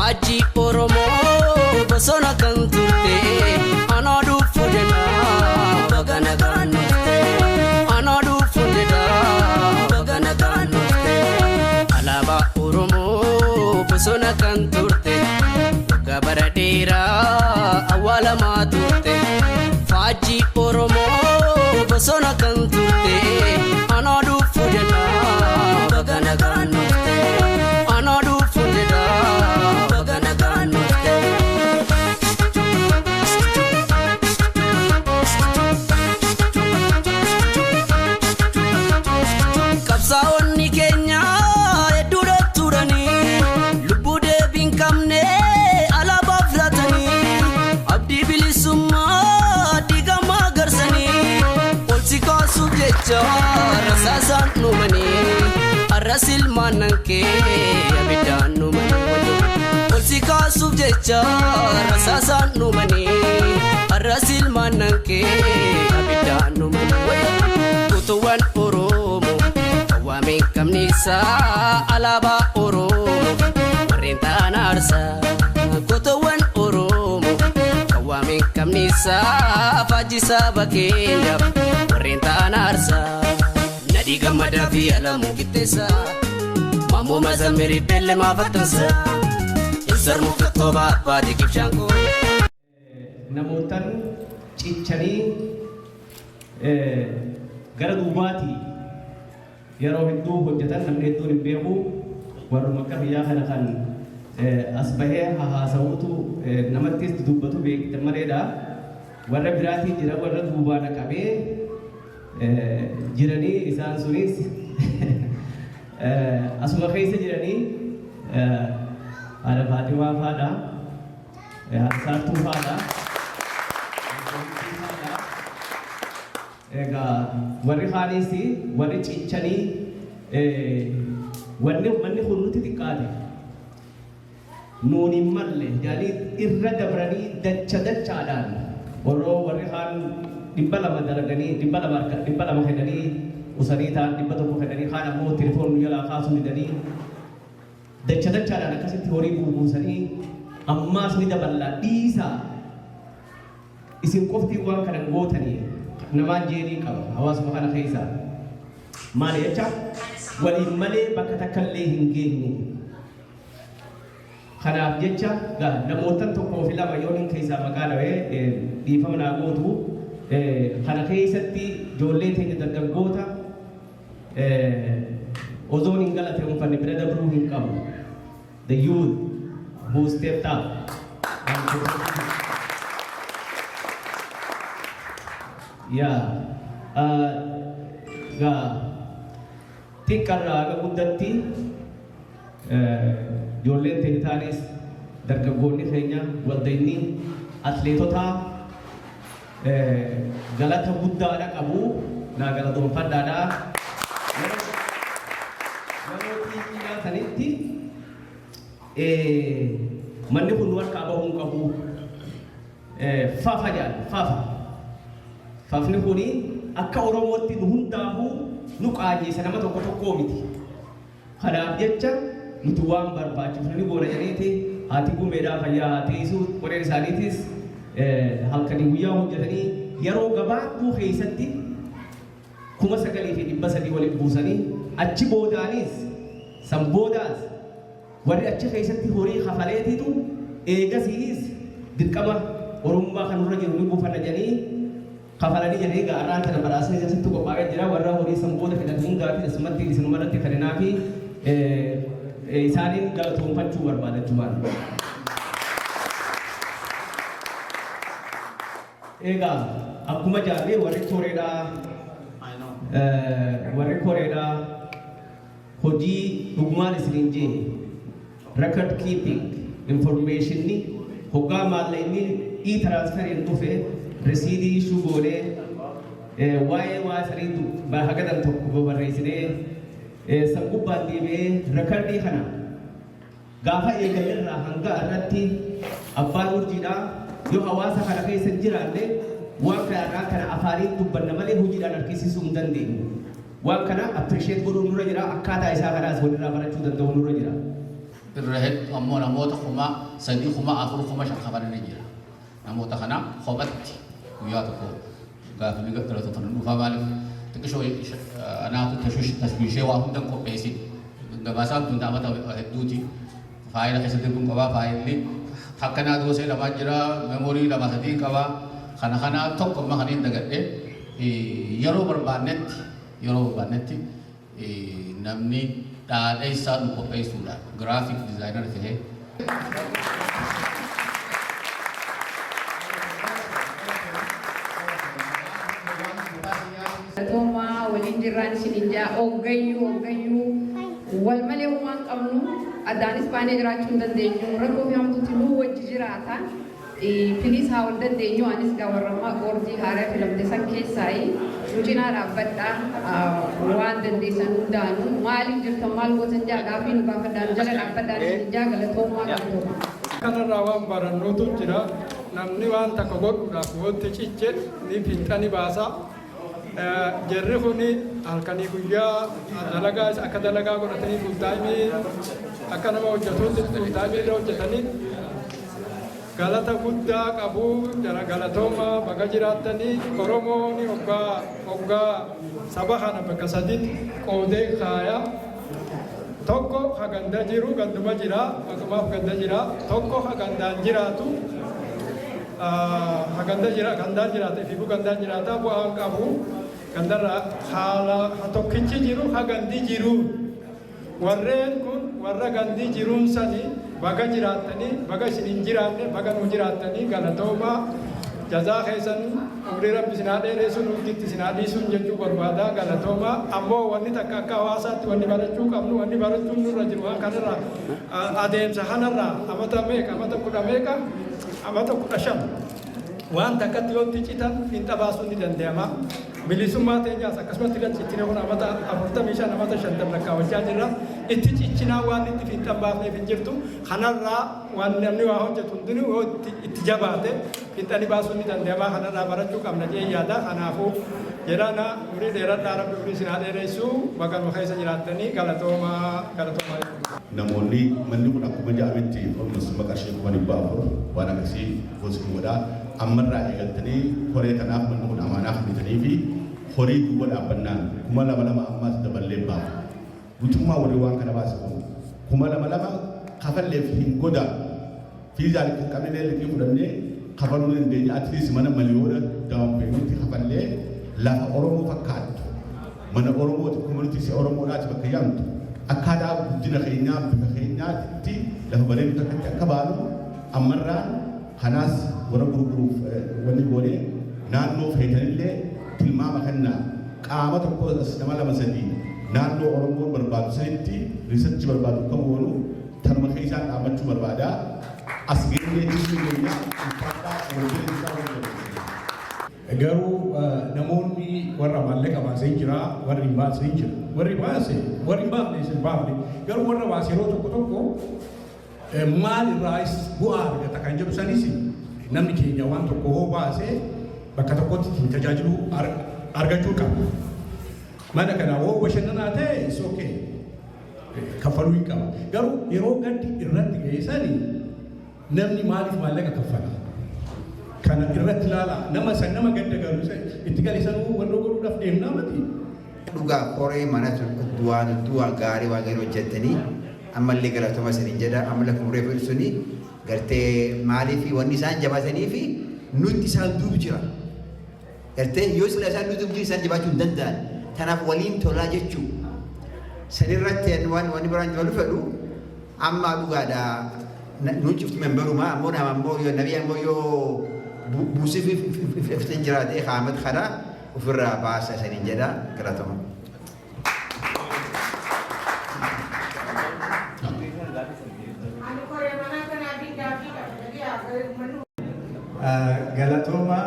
Faajjii Oromoo bosona kan turte, anaa dhufu jedha, baga nagaan dhufte. Anaa dhufu jedha, baga nagaan dhufte. Alaabaa Oromoo bosona kan turte, waggaa bara dheeraa awwaalamaa turte. Faajjii Oromoo bosona kan turte, anaa dhufu jedha, baga nagaan dhufte. Anaa dhufu jedha, baga nagaan dhufte. Qabsaa'onni keenya hedduudha turanii, lubbuu deebii hin qabne alaabaaf laatanii, abdii bilisummaa diigamaa garsanii, ol si kaasuuf jecha rasaasaan dhumanii, arras ilmaan nan kee abiddaan dhumanii. Ol si kaasuuf jecha rasaasaan dhumanii, arras ilmaan nan kee abiddaan dhumanii. Utuwwan Oromoo awwaameen qabnisaa, alaabaa Oromoo warreen ta'an aarsaa. Gootowwan Oromoo awwaameen qabnisaa, faajjii saba keenyaaf warreen ta'an aarsaa. Nadhii Gammadaa fi Alamuu Qixxeessaa, Maammoo Mazammirii Beellemaa Fattansaa, Insarmuu Kattoobaa Abbaa Diqib Shaanqoo. Namootan cichanii gara duubaatii yeroo hedduu hojjetan namni hedduun hin beeku. Warruma akka biyyaa kana kan as bahee haasa'uutu namattis dubbatu beektan maleedha. Warra biraatii jira, warra duubaa naqamee jiranii, isaan sunis asuma keessa jiranii, haadha Faatimaa faadha, haadha Saartuu faadha. Egaa warri kaanis warri cichanii wanni manni kun nutti xiqqaate, nuun hin malle jedhanii irra dabranii dacha dachaadhaan, warroo warri kaan 200 dalaganii 200 harka 200 kennanii usanii ta'an, 100 kennanii, kaan ammoo telefoon nu jalaa kaasuu didanii, dacha dachaadhaan akkasitti horii buubuusanii, ammaas ni daballaa, dhiisaa, isin qofti waan kana gootanii namaan jeenii qaba. Hawaasuma kana keessaa maali jecha waliin malee bakka takka illee hin geenyu. Kanaaf jecha namootan tokkoo fi lama yoon hin keessaa maqaa dhawee dhiifama naa gootu. Kana keessatti ijoollee teenya dargaggoota ozoon hin galateeffanne bira dabruu hin qabu. The youth who stepped up and yaa gaa xiqqarraa haga guddatti ijoolleen teenya taanis, dargaggoonni keenya, waldeenni atleetotaa galata guddaadha qabu, naa galatoonfadhaadha. Yeroo xiyyaa sanitti manni kun nu harkaa bahuu hin qabu. Fafa jedhan, fafa. Fafni kuni akka Oromootti nu hundaafuu nu qaanyeessa, nama tokko tokkoo miti. Kanaaf jecha nuti waan barbaachisu ni goona jedhaniiti haati gumeedhaa fayyaa haa teessu, qoreen isaaniitis halkanii guyyaa hojjetanii yeroo gabaabduu keessatti 9,300 waliin buusanii, achi boodaanis san boodaas warri achi keessatti horii kafaleetitu eegasiis dirqama Oromummaa kan nurra jiru ni buufanna jedhanii kafalanii jedhanii. Egaa arraan tana badhaasni asitti qophaa'ee jira. Warra horii san booda fedhan hundaafi asumatti isinumarratti kenninaa fi isaaniin galatoonfachuu barbaada jechuudha. Egaa akkuma jaallee warri koreedhaa hojii dhugumaan isiniin jee record keeping informationni hoggaa maallaqni e-transferiin dhufe resiidii issue goonee, waa'ee waa sanii hagadan tokko barreessinee, san gubbaan deebi'ee recordii kana gaafa eegalirraa hanga irratti abbaan urjiidhaa yoo hawaasa kana keessa hin jiraanne, waan kana irraa kana afaaniin dubbanna malee hojiidhaan harkisiisuu hin dandeenyu. Waan kana appreciate godhuun nurra jira, akkaataa isaa kanaas walirraa barachuu danda'u nurra jira. Irra hedduu ammoo namoota 3000, 4000, 5000 kafalanii jira. Namoota kana kophatti guyyaa tokko gaafni galatoofan dhufaa. Maaliif xiqqishoo anaatu tashwiishee waa hunda qopheessin. Gabaasaan tun amata hedduuti. Faayila keessatti kun qabaa, faayilli akkanaa doosee lamaa jira, memory lama sadii qabaa. Kana kana tokko amma kan hin dagadhe, yeroo barbaannetti namni dhaadheessaa nu qopheessuudhaan graphic designer ta'ee. Galatoomaa, waliin jirraan isiniin jaa. Hoggayyuu hoggayyuu wal malee waan qabnu addaanis baanee jiraachuu hin dandeenyu. Rakkoo fi hamtuutti nuu wajji jiraata. Please, haa wal dandeenyu. Anis gaa warra boordii haaraa filamte san keessaayi nu cinaa dhaabbadhaa. Waan dandeessan hundaanuu maaliif jirtan, maal gootan jaa gaafii nu gaafadhaa, nu jala dhaabbadhaa isiniin jaa. Galatoomaa, galatoomaa. Kanarraa waan barannuutu jira. Namni waan takka godhuudhaaf wanti ciche ni fiixani baasa. Jarri kun halkanii guyyaa dalagaa akka dalagaa godhatanii, full time akka nama hojjetuutti full time irra hojjetanii galata guddaa qabu. Jara galatooma, baga jiraattanii. Oromoon hoggaa hoggaa saba kana bakka sadiitti qoodee kaaya. Tokko haganda jiru ganduma jira, maqumaaf ganda jira. Tokko hagandaan jiraatu, haganda jira, gandaan jiraata, ifiifuu gandaan jiraata, bu'aan qabu gandarra. Haala tokkichi jiru hagandi jiru. Warreen kun warra gandii jiruun sani baga jiraattanii, baga isin hin jiraanne, baga nu jiraattanii. Galatoomaa, jazaa keessan umrii Rabbi isin haa dheeressu, nutti isin haa dhiisuun jechuu barbaada. Galatoomaa. Ammoo wanni takka akka hawaasaatti wanni barachuu qabnu, wanni barachuun nurra jiru, waan kanarraa, adeemsa kanarraa, amata meeqa, amata 10 meeqa, amata 15, waan takkatti yoo itti citan fiinxa baasuun ni danda'ama. Bilisummaa teenyaas akkasumatti irra cittine. Kun amata 45, amata 50 lakkaawwachaa jirra. Itti ciccinaa waan itti fiinxan baafneef hin jirtu. Kanarraa waan namni waa hojjetu hundinuu yoo itti jabaate fiinxanii baasuun ni danda'ama. Kanarraa barachuu qabna jee yaada. Kanaafuu jedhana, umurii dheeradhaa, Rabbi umurii isin haa dheeressu, baga nu keessa jiraattanii. Galatoomaa, galatoomaa. Namoonni manni kun akkuma jedhametti almost qarshii 400,000 waan akkasii gosi godhaa. Ammarraa eegaltanii koree kanaaf manni kun amaanaa kennitanii fi horii duwwa dhaabbannaan 2000 ammaas daballee baafu. Guutummaa warri waan kana baase kun 2000 kafalleef hin godaan. Fiizaan kan qabnee liqii fudhannee kafaluu dandeenya. At least mana miliyoona down payment kafallee lafa Oromoo fakkaattu, mana Oromooti, community Oromoodhaati bakka yaamtu, akkaataa guddina keenyaa bifa keenyaatti lafa bareedu takkatti akka baanu ammarraan kanaas warra gurguruuf wanni goonee naannoo feetanillee tilmaama kennaa. Qaama tokko nama lama sadii naannoo Oromoon barbaadu sanitti research barbaadu akka goonu tanuma keessaan dhaabbachuu barbaada. As geenyee jechuu keenya ulfaadhaa, wal isaa wal. Garuu namoonni warra maallaqa baasee jira, warri hin baasee jira. Warri baase, warri hin baafne hin baafne. Garuu warra baase yeroo tokko tokko maal irraas bu'aa argata kan jedhu sanis, namni keenya waan tokko hoo baase bakka tokkotti ittiin tajaajiluu argachuu qaba. Mana kana hoo bashannanaa ta'e, is okay. Kaffaluu hin qaba. Garuu yeroo gaddi irratti ga'e sani namni maaliif maallaqa kaffala? Kana irratti ilaala. Nama san nama gadda galu itti gale sanuu wannoo godhuudhaaf deemnaa miti. Dhugaa koree mana du'aan du'a gaarii, waan gaarii hojjettanii, ammallee galatoma isiniin jedha. Amma lafa muree fedhu suni gartee maaliif wanni isaan jabaatanii fi nutti isaan duub jira. Gartee yoo sila isaan nuti duub isaan jabaachuu hin danda'an. Kanaaf waliin tolaa jechuu. Sanirratti waan wanni biraan dabaluu fedhu, amma dhugaadha, nuun cufti memberuma. Ammoo nama ammoo yoo nabi ammoo yoo buusii fi jiraate Ahmed kana ofirraa baasa isaniin jedha. Galatoma. Ani koree mana kanaatiin gaaffii qaba. Dhagee. Galatooma,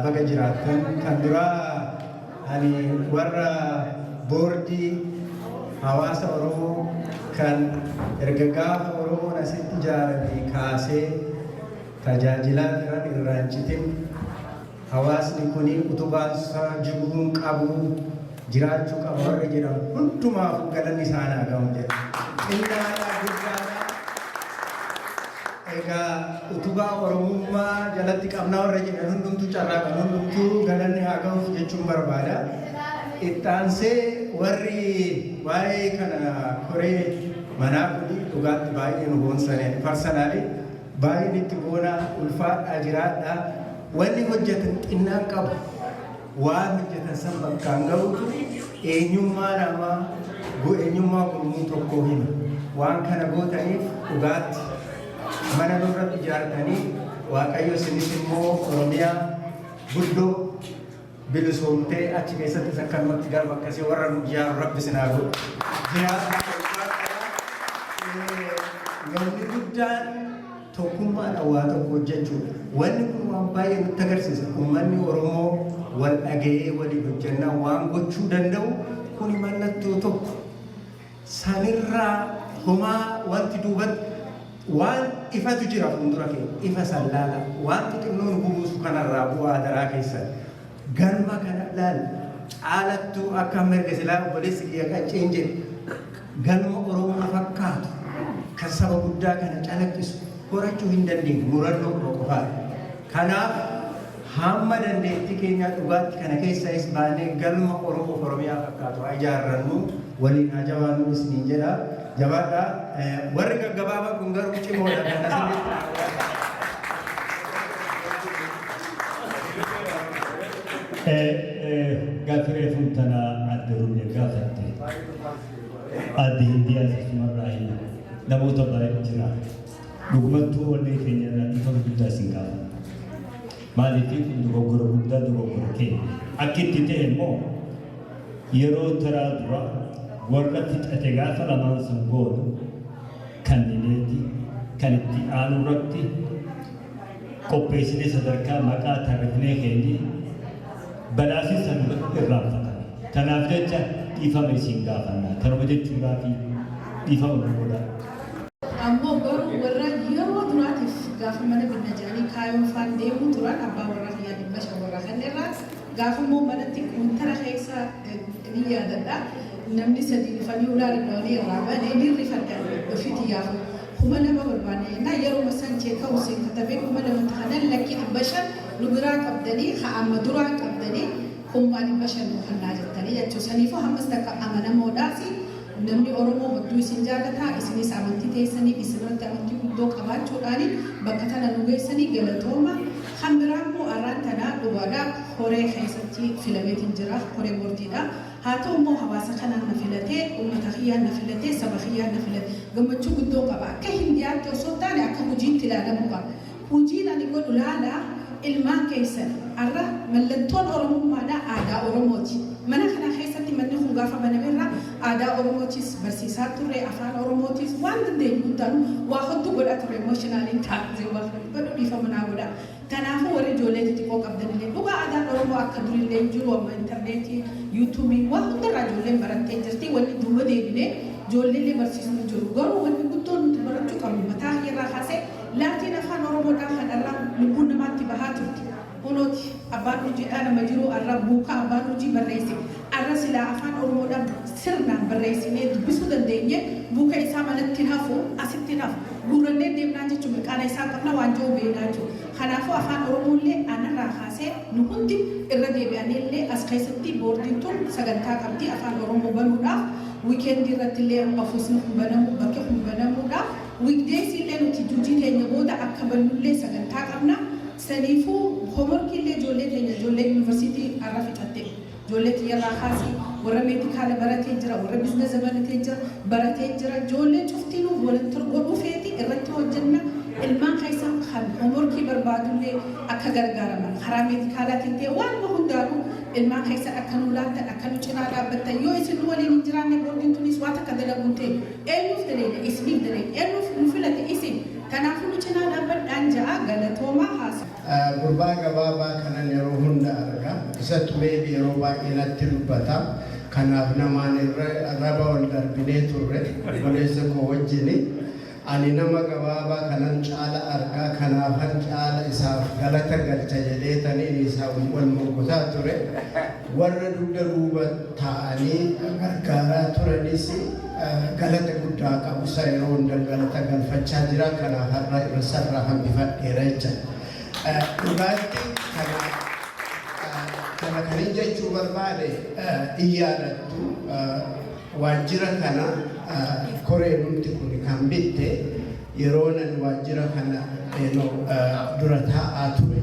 baga jiraattan. Kan duraa ani warra boordii hawaasa Oromoo kan erga gaafa Oromoon asitti ijaarame kaasee tajaajilaa jiran irraa hin citin, hawaasni kun utubaan isaa jiguun qabu, jiraachuu qaba warra jedhan hundumaafuu galanni isaan haa ga'u jedha. Xinnaadhaa guddaadhaa. Egaa utubaa Oromummaa jalatti qabnaa warra jedhan hundumtuu carraaqan, hundumtuu galanni haa ga'uuf jechuun barbaada. Ittaansee warri waa'ee kana koree manaa kuni dhugaatti baay'ee nu boonsane, personally baay'een itti boona. Ulfaadhaa, jiraadhaa. Wanni hojjetan xinnaan qabu, waan hojjetan san bakkaan ga'utu eenyummaa namaa, eenyummaa gurmuu tokkoo hima. Waan kana gootaniif dhugaatti mana nurratti ijaartanii, Waaqayyo isinis immoo Oromiyaa guddoo bilisoomtee achi keessattis akkanumatti galma akkasii warra nu ijaaru Rabbi isin haa godhu. Jiraadhaa. Lolli guddaan tokkummaadhaan waa tokko hojjechuudha. Wanni kun waan baay'ee nutti agarsiisa. Uummanni Oromoo wal dhaga'ee waliin hojjannaa waan gochuu danda'u kuni mallattoo tokko. Sanirraa homaa wanti duubatti waan ifatu jira fuuldura keenya. Ifa san laala. Waan xixinnoo nu bubuusu kanarraa bu'aa daraa keessan. Galma kana laala. Caalattuu akka amma erga silaa obboleessi kiyya qacceen jedhe, galma Oromoo fakkaatu kan saba guddaa kana calaqqisu horachuu hin dandeenye murannoo qofaadha. Kanaaf hamma dandeettii keenyaa dhugaatti kana keessais baanee galma Oromoo fi Oromiyaa fakkaatu haa ijaarrannu, waliin haa jabaannu isiniin jedha. Jabaadhaa. Warri gaggabaaban kun garuu cimoodha kan asirratti. Gaaffii reefuun tana adda Rumee gaafatte. Adde Hindiyaa asumarraa hin namoota baay'ee jira. Dhugumattuu onnee keenya irraa dhiifama guddaa isin gaafanna. Maaliif, kun dogoggora guddaa, dogoggora keenya. Akka itti ta'e immoo yeroo taraa dura warra fixate gaafa lamaan san goonu kannineeti kan itti aanu irratti qopheessinee sadarkaa maqaa tarrifnee keenye badhaasni san irraanfatame. Kanaaf jecha dhiifama isin gaafanna. Kanuma jechuudhaafi dhiifama nu godhaa. Ammoo garuu warra yeroo duraatiif gaafa mana binna jedhanii kaayoon faan deemuu turan, abbaa warraa kiyyaa 500 warraa kanneerraa gaafa immoo manatti kuntara keessa ni yaadadha. Namni sadii dhufanii ulaa dhadhawanii irraa bane, ni rifadhe ofii yaafu. 2000 barbaanne jennaan, yeroo san cheeka Hussein katabee 2000 kanan lakkii, 500 nu biraa qabdanii, haa amma duraa qabdanii kummaa 500 nu kannaa jettanii jechuudha. Saniifuu hammas takka amanamoodhaasi. Namni Oromoo hedduu isin jaallata. Isinis amantii teessaniif isinirratti amantii guddoo qabaachuudhaani bakka tana nu geessanii, galatooma. Kan biraa immoo arraan tana dhugaadha, horee keessatti filameetiin jira, horee boordiidha. Haa ta'u immoo hawaasa kanaan na filatee, uummata kiyyaan na filatee, saba kiyyaan na filate, gammachuu guddoo qaba. Akka Hindiyaatti osoo hin taane akka hojiitti ilaalamuu qaba. Hojiin ani godhu laala, ilmaan keessan arra mallattoon Oromummaadha, aadaa Oromooti. Mana kana keessatti manni kun gaafa banamerraa aadaa Oromootis barsiisaa turre, afaan Oromootis waan dandeenyu hundaanuu waa hedduu godhaa turre. Emotionally taa'ee waa godhu dhiifama naa godha. Kanaafuu warri ijoollee xixiqqoo qabdanillee, dhugaa aadaan Oromoo akka durillee hin jiru. Amma intarneetii, yuutuubii, waa hundarraa ijoolleen barattee jirti. Wanni duuba deebinee ijoolleellee barsiisuu hin jiru. Garuu wanni guddoon nuti barachuu qabnu, mataa kiyyarraa kaasee, laatiin afaan Oromoodhaan kanarraa lubbuun namaatti bahaa turte. Kunooti abbaan urjiidhaa nama jiru arra buukaa abbaan urjii barreesse. Arra silaa afaan Oromoodhaan sirnaan barreessinee dubbisuu dandeenye, buuka isaa manatti hafu, asitti hafu. Guurrannee deemnaan jechuun mirqaana isaa qabna, waan jiru beeknaa jechuudha. Kanaafuu afaan Oromoollee anarraa kaasee nu hundi irra deebi'anii as keessatti boordiin tun sagantaa qabdi afaan Oromoo banuudhaaf. Weekendii irratti illee ofiisni kun banamu, bakki kun banamuudha. Weekdays illee nuti hojii teenya booda akka bannullee sagantaa qabna. Saniifuu homeworkii illee ijoollee teenya, ijoollee yuunivarsiitii har'a fixatte, ijoollee tiyyarraa kaasii warra medical baratee jira, warra business baratee jira, baratee jira, ijoollee cuftinuu volunteer godhuu feeti irratti hojjenna. Ilmaan keessan kan homeworkii barbaadullee akka gargaaraman karaa medicalaatiin ta'e, waanuma hundaanuu ilmaan keessan akka nu laattan, akka nu cinaa dhaabbattan. Yoo isin nu waliin hin jiraanne boordiin tunis waa takka dalaguun ta'e. Eenyuuf daleenya? Isiniif daleenya. Eenyuuf nu filate? Isin. Kanaafuu nu cinaa dhaabbadhaan ja'a. Galatoomaa haasa. Gurbaa gabaabaa kanan yeroo hunda arga. Isatu maybe yeroo baay'ee natti dubbata. Kanaaf namaan irra raba ol darbinee turre obboleessa koo wajjini. Ani nama gabaabaa kanan caala argaa, kanaafan caala isaaf galata galcha jedheetaniin isaa wal morgotaa ture. Warra dugda duuba taa'anii gargaaraa turanis galata guddaa qabu. Isa yeroo hunda galata galfachaa jira. Kanaaf har'a irra sarraa hambifadheera jecha. Dhugaatti kana kanin jechuu barbaade, in yaadattu, waajjira kana koree numti kun kan bitte yeroo nan waajjira kana dura taa'aa ture.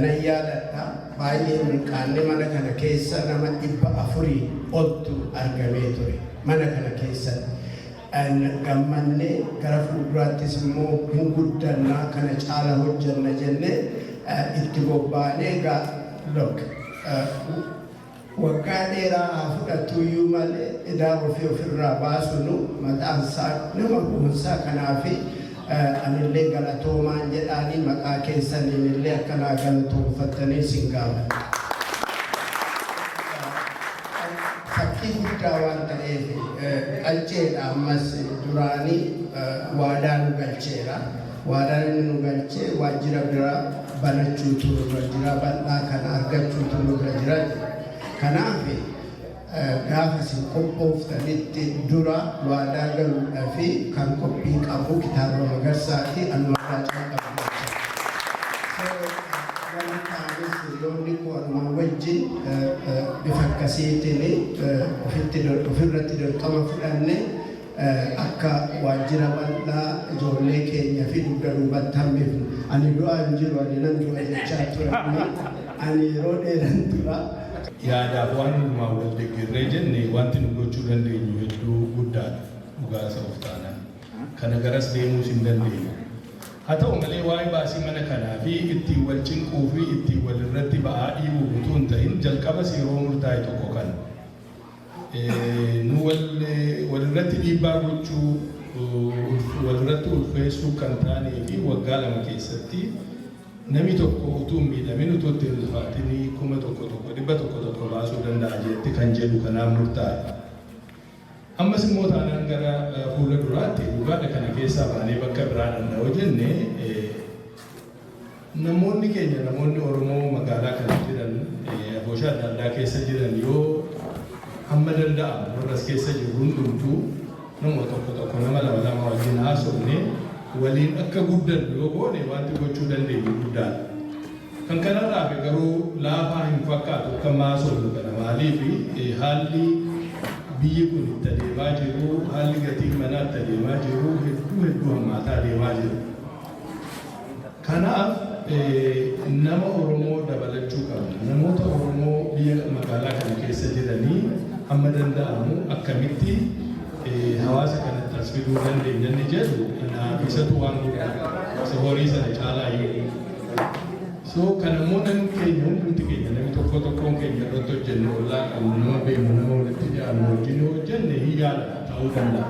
Nan yaadadha, baay'ee mirqaanne. Mana kana keessa nama 400 oltu argamee ture mana kana keessatti. Gammannee gara fuulduraattis immoo hin guddannaa, kana caala hojjanna jennee itti bobbaanee. Egaa look, waggaa dheeraa haa fudhatu iyyuu malee idaa ofii ofirraa baasunu maqaan isaa nama boonsaa. Kanaafi anillee galatoomaan jedhaanii maqaa keessaniin illee akkanaa galatoonfattanii isin gaafadha. Fakkii guddaa waan ta'eef qalceedha. Ammas duraanii waadaa nu galcheera. Waadaan inni nu galchee waajjira biraa banachuutu nurra jira, bal'aa kana argachuutu nurra jira. Kanaaf gaafa isin qophooftanitti dura waadaa galuudhaa fi kan qophii qabu Kitaaba Magarsaati, anumarraa calqabu jecha. Warri kaanis hiriyoonni koo anumaan wajjin bifa akkasiitiin ofitti ofirratti dirqama fudhanne akka waajjira bal'aa ijoollee keenya fi dugda duubatti hambifnu. Ani du'aa hin jiru, ani nan du'a jechaa ture. Ani yeroo dheeran tura. Yaadaaf waan hundumaa wal deeggarree jenne, wanti nu gochuu dandeenyu hedduu guddaadha, dhugaa isa of taanaan. Kana garas deemuus hin dandeenyu. Haa ta'u malee, waa'ee baasii mana kanaa fi ittiin wal cinquu fi ittiin wal irratti ba'aa dhiibuu utuu hin ta'in, jalqabas yeroo murtaa'e tokko kana. Nu wal irratti dhiibbaa gochuu, wal irratti ulfeessuu kan taanee fi waggaa 2 keessatti namni tokko utuu hin miidhamin, utuu itti hin ulfaatin 1000 100 baasuu danda'a jetti kan jedhu kanaan murtaa'e. Ammas immoo taanaan gara fuula duraatti dhugaadha kana keessaa baanee bakka biraa danda'u jenne, namoonni keenya, namoonni Oromoo magaalaa kana jiran, afooshaa adda addaa keessa jiran, yoo hamma danda'amu warra as keessa jiru hundumtuu nama tokko tokko, nama lama lama wajjin haasofne waliin akka guddannu yoo goone, wanti gochuu dandeenyu guddaadha. Kan kanarraa fi garuu laafaa hin fakkaatu akka haasofnu kana. Maaliif, haalli biyyi kun itti adeemaa jiru, haalli gatiin manaa itti adeemaa jiru hedduu hedduu hammaataa adeemaa jiru. Kanaaf nama Oromoo dabalachuu qabna. Namoota Oromoo biyya magaalaa kana keessa jiranii hamma danda'amu akkamitti hawaasa kanatti as fiduu dandeenya inni jedhu kanaaf isatu waan guddaa, isa horii sana caalaa iyyuu. So kan immoo namni keenya, hundumti keenya, namni tokko tokkoon keenya irratti hojjenne, ollaa qabnu, nama beeknu, nama walitti dhiyaannu wajjin yoo hojjenne hin yaala ta'uu danda'a.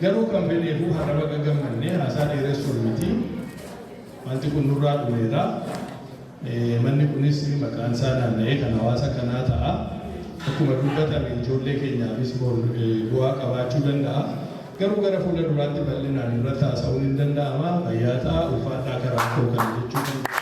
Garuu kan fedheefuu har'a baga gammannee haasaa dheeressuun miti. Wanti kun nurraa dhumeera. Manni kunis maqaan isaa naanna'ee kan hawaasa kanaa ta'a. Akkuma dubbatame ijoollee keenyaafis bu'aa qabaachuu danda'a. Garuu gara fuula duraatti bal'inaan irratti haasa'uun hin danda'ama. Fayyaa ta'a, ulfaadhaa, karaa koo kana jechuu danda'a.